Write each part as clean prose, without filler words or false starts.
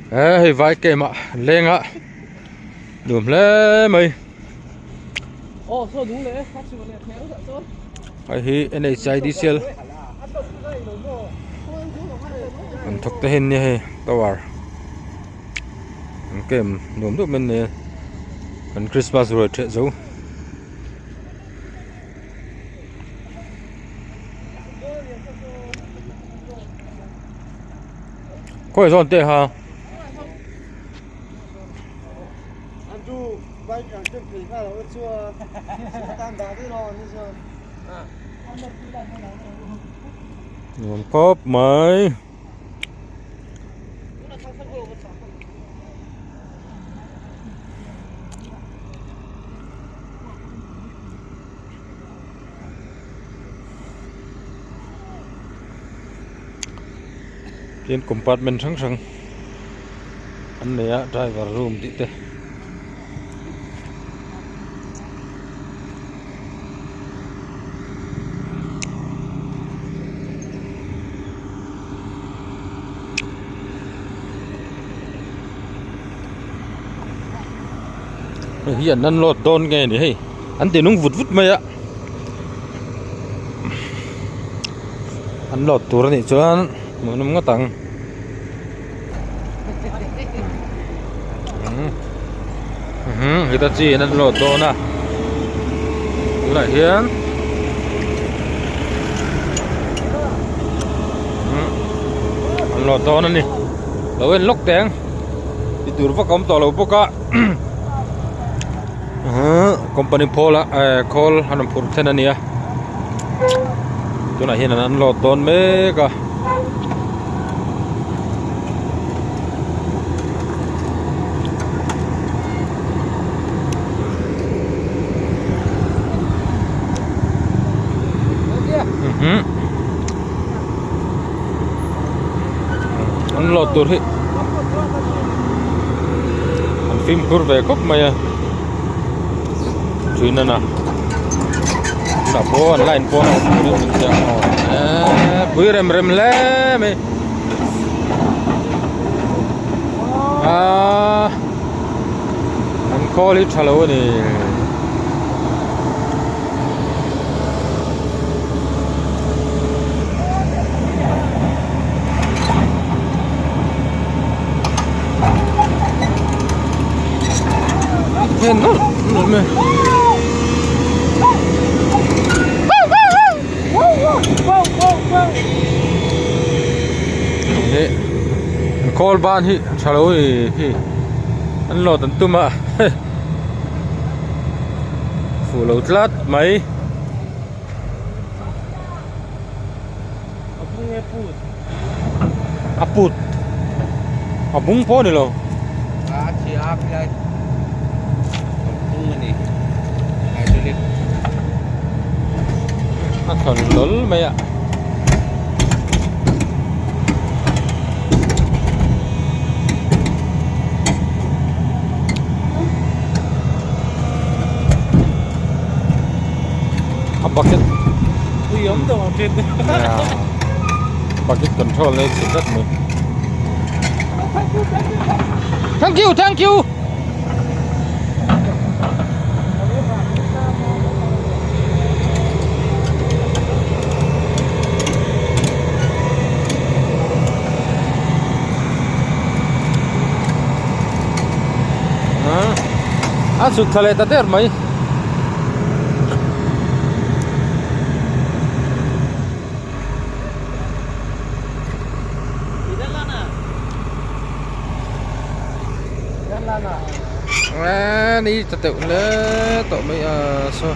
He hei vai camp ah an leng a nuam hle mai. Hei hi NHIDCL an thawk te hi an nia hei tower an camp nuam deuh mai an nei a an christmas ruai ṭheh zo. Khawi zawn te ha. Nuam khawp mai. Tin compartment hrang hrang an nei a driver room tih te. Hei hi an unload dawn nge ni hei an ti nung vut vut mai a unload tur anih chuan hmuhnawm ngawt ang hitachi an unload dawn a tunah hian unload dawn a ni lo en lawk teh ang ti tur vak a awm tawh lo bawk a company phawl a eh khawl an rawn phurh then a ni a tunah hian an unload dawn mek a. Unload tur hi an fimkhur ve khawp mai a thin a na tunah pawh an line pawh eee pui rem rem hle mai aaa an khawl hi tha lo a ni. Khawl ban hi a tha lo a ni hi an load an tum a fuh lo tlat mai. A put a bung pawh a ni lo. A thi a khilai a bung a ni hydraulic a thawn lawl mai a. A bucket ui awm tawh ang thin bucket control na chhe tlat mai thank you thank you a chhuk thla leh ta der mai. Ni ta teuh hle tawh mai a saw.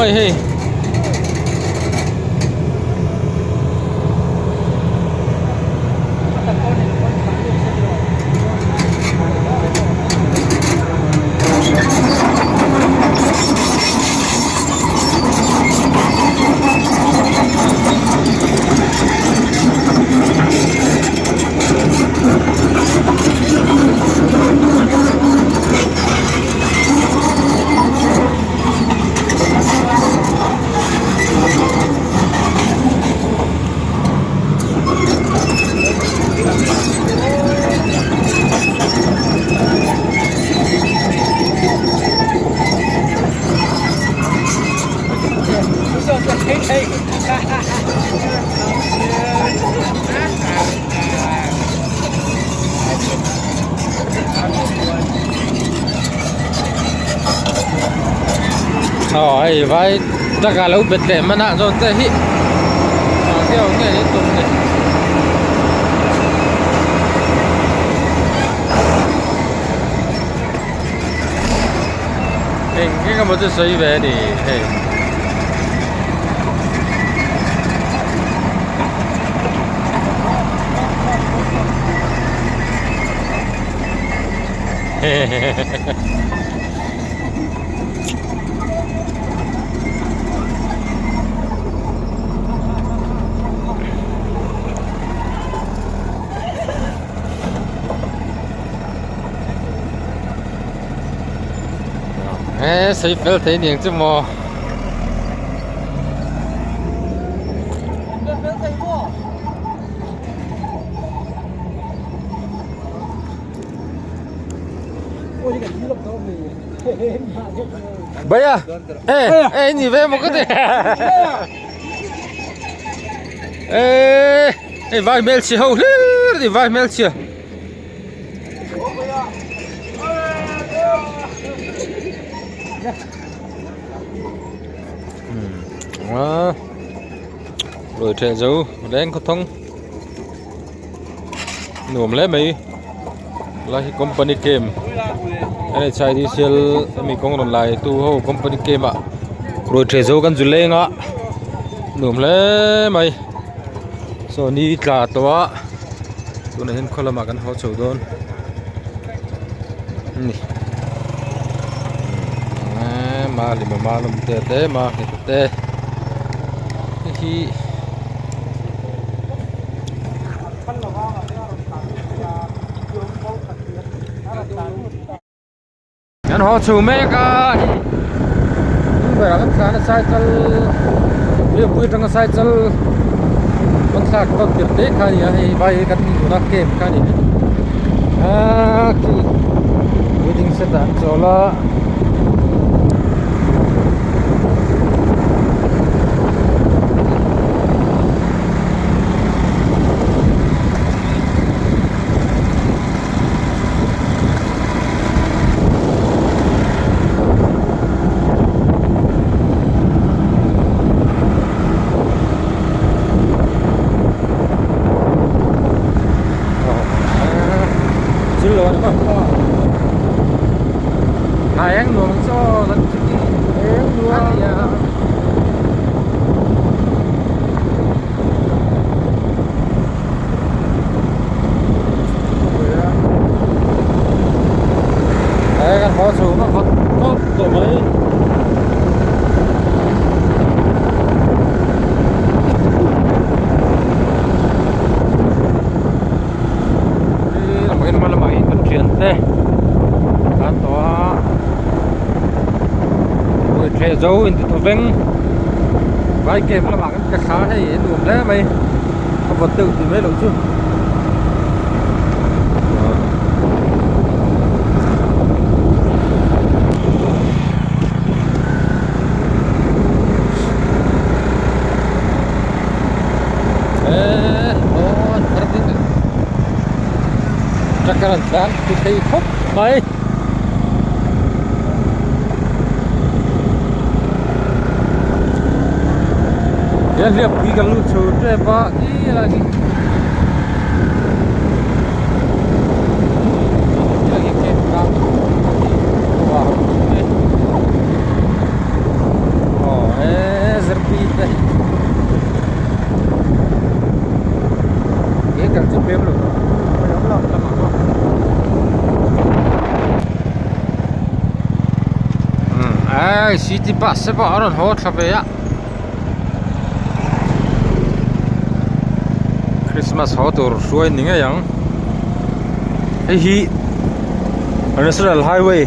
mai hei. Aw hei vai taka lo bet leh hman ah zawn te hi keu nge ni tum ni. Eng eng emaw chu sawi ve a ni hei. He sawi fel thei niang chu maw. Bhaiya e e ni ve maw ka ti e hei vai hmelchhia ho hlir a ni vai hmelchhia. Ruai ṭheh zo leng khawthawng nuam hle mai lai hi company camp N_H_I_D_C_L hemi kawng rawn lai tu ho company camp ah ruai ṭheh zo kan zu leng a nuam hle mai saw ni tla tawh a. Tunah hian khaw lamah kan haw chho dawn a ni eee mali mama lawm te te ma nghet te hei hi Kan haw chho mek a hei hnung berah kan tlan a cycle Liverpool atanga cycle kan thlak tawn tir te kha a ni a hei vai kan hmuh a camp kha a ni aaa khi wedding set ah an chawl a. Đấy, con khó xuống nó vẫn tốt tổ mấy Đây là một cái máy vận chuyển đây Cán tỏa Rồi trẻ dấu in thì vinh Vai kèm là bạn cái khá hay nuông đấy mày Không vật tự thì mới đủ chứ Truck an tlan ti thei khawp mai. Hian hliappui kan lut chho tep a khi lai khi aw Hei city bus te pawh a rawn haw thla ve a Christmas haw tur hruai ni ngei ang hei hi national highway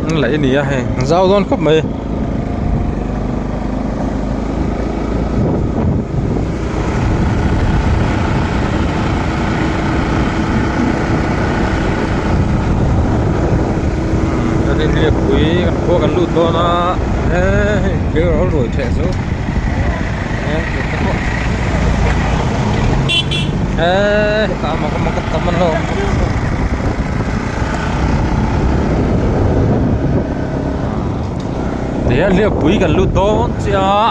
an laih a ni a hei an zau dawn khawp mai. Hliapui kan khua kan lut dawn a hei kher ruai theh chu eee hetah mak mak a tam alawm. Tihian hliapui kan lut dawn chiah a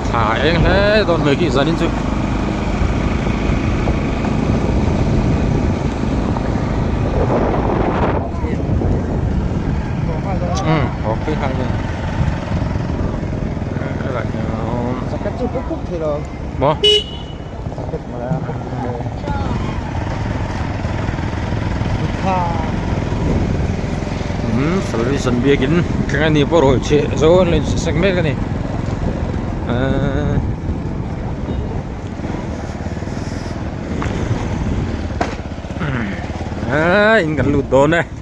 thla eng hle dawn mai khi zanin chu. Maw. Umm salvation biakin thleng a ni pawh rawi chhe zo an lo insak mek a ni ahh ahh in kan lut dawn e.